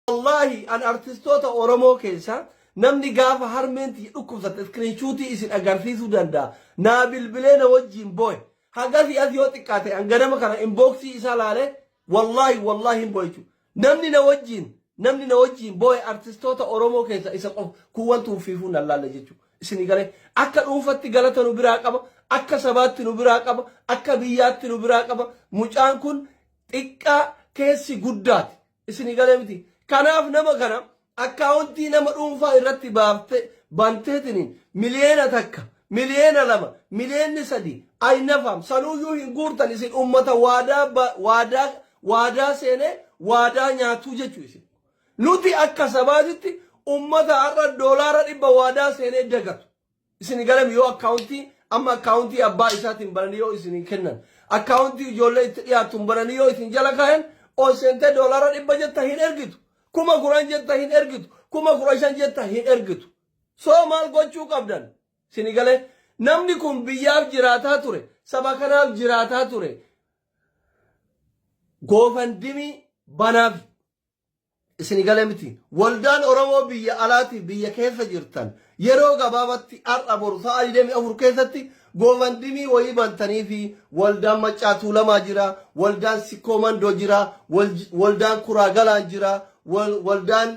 Wallaahi an artistoota Oromoo keessa namni gaafa harmeen tiyya dhukkubsatte screenshootii isin agarsiisuu danda'a. Naa bilbilee na wajjin boo'e. Hagasii as yoo xiqqaate an ganama kana inboxii isaa laalee wallaahi wallaahi hin boo'e jechuudha. Namni na wajjin boo'e artistoota Oromoo keessa isa qofa kun wanti uffiifuu nan laalle jechuudha. Isinii galee akka dhuunfatti galata nu biraa qaba, akka sabaatti nu biraa qaba, akka biyyaatti nu biraa qaba. Mucaan kun xiqqaa keessi guddaati. Isinii galee miti. Kanaaf nama kana akkaawuntii nama dhuunfaa irratti baafte banteetiniin 1 miliyoona, 2 miliyoona, 3 miliyoonni aynafaam sanuuyyuu hin guurtan. Isin ummata waadaa seenee waadaa nyaatuu jechuu isin. Nuti akka sabaatitti ummata har'a $100 waadaa seenee dagatu. Isin galame yoo akkaawuntii amma akkaawuntii abbaa isaatiin bananii yoo isin kennan, akkaawuntii ijoollee itti dhiyaatuun bananii yoo isin jala kaayan, ol seentee $100 jetta hin ergitu. 10,000 jetta hin ergitu. 15,000 jetta hin ergitu. So maal gochuu qabdan? Isin galee namni kun biyyaaf jiraataa ture. Saba kanaaf jiraataa ture. GoFundMe banaaf. Isin galee miti. Waldaan Oromoo biyya alaatiif biyya keessa jirtan yeroo gabaabatti har'a boru sa'a 24 keessatti GoFundMe wayii bantanii fi waldaan Maccaa Tuulamaa jira, waldaan Sikkoo Mandoo jira, waldaan Kuraa Galaan jira, waldaan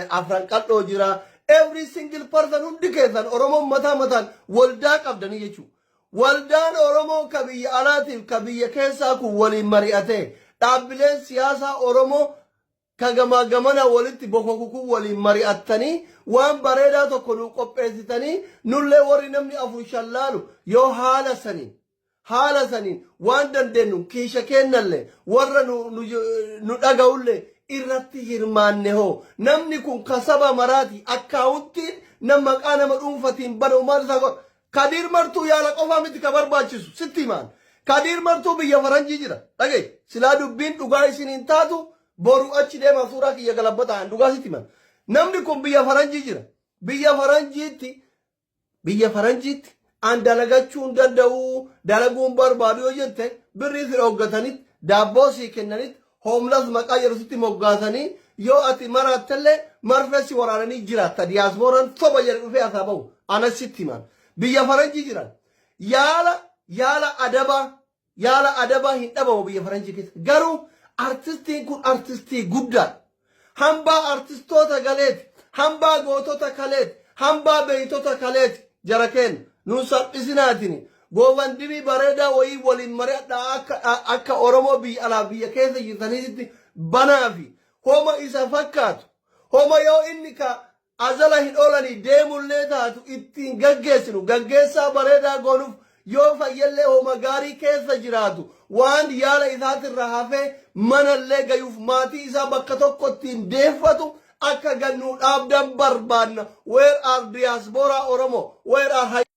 Afran Qal'oo jira. Every single person, hundi keessan Oromoon mataa mataan waldaa qabdanii jechuudha. Waldaan Oromoo ka biyya alaatiif ka biyya keessaa kun waliin mari'atee, dhaabbileen siyaasaa Oromoo ka gamaa gamana walitti bokokukuu waliin mari'attanii, waan bareedaa tokko nu qopheessitanii, nullee warri namni afur shan laalu yoo haala saniin waan dandeenyu kiisha kennallee warra nu dhaga'ullee irratti hirmaanne hoo, namni kun ka saba maraati. Akkaawuntiin nam maqaa nama dhuunfatiin banamu maal isaa godha? Kadiir Martuu yaala qofaa miti ka barbaachisu, sitti himaan. Kadiir Martuu biyya faranjii jira. Dhagaye, silaa dubbiin dhugaa isin hin taatu, boru achi deema suuraa kiyya galabbataan dhugaa sitti himan. Namni kun biyya faranjii jira. Biyya faranjiitti an dalagachuu hin danda'u, dalaguun barbaadu yoo jette, birrii si dhooggatanitti, daabboo sii kennanitti, homeless maqaa jedhu sitti moggaasanii, yoo ati maraattellee marfee si waraananii jiraatta. Diyaaspooraan soba jedhe dhufee asaa bahu anas sitti himan. Biyya faranjii jiran yaala adabaa hin dhabamu biyya faranjii keessa. Garuu artistiin kun artistii guddaadha. Hambaa artistoota galeeti, hambaa gootota kaleeti, hambaa beeytota kaleeti. Jara keenya nun salphisinaatini GoFundMe bareedaa wayii waliin mari'adhaa, akka Oromoo biyya alaa biyya keessa jirtaniitti banaa fi homa isa fakkaatu, homa yoo inni ka azala hin oolanii deemullee taatu ittiin gaggeessinu, gaggeessaa bareedaa goonuuf, yoo fayyallee homa gaarii keessa jiraatu, waan yaala isaatirra hafee manallee gayuuf maatii isaa bakka tokko ittiin deeffatu akka gannuu dhaabdan barbaanna. Where are diaspora Oromo? Where are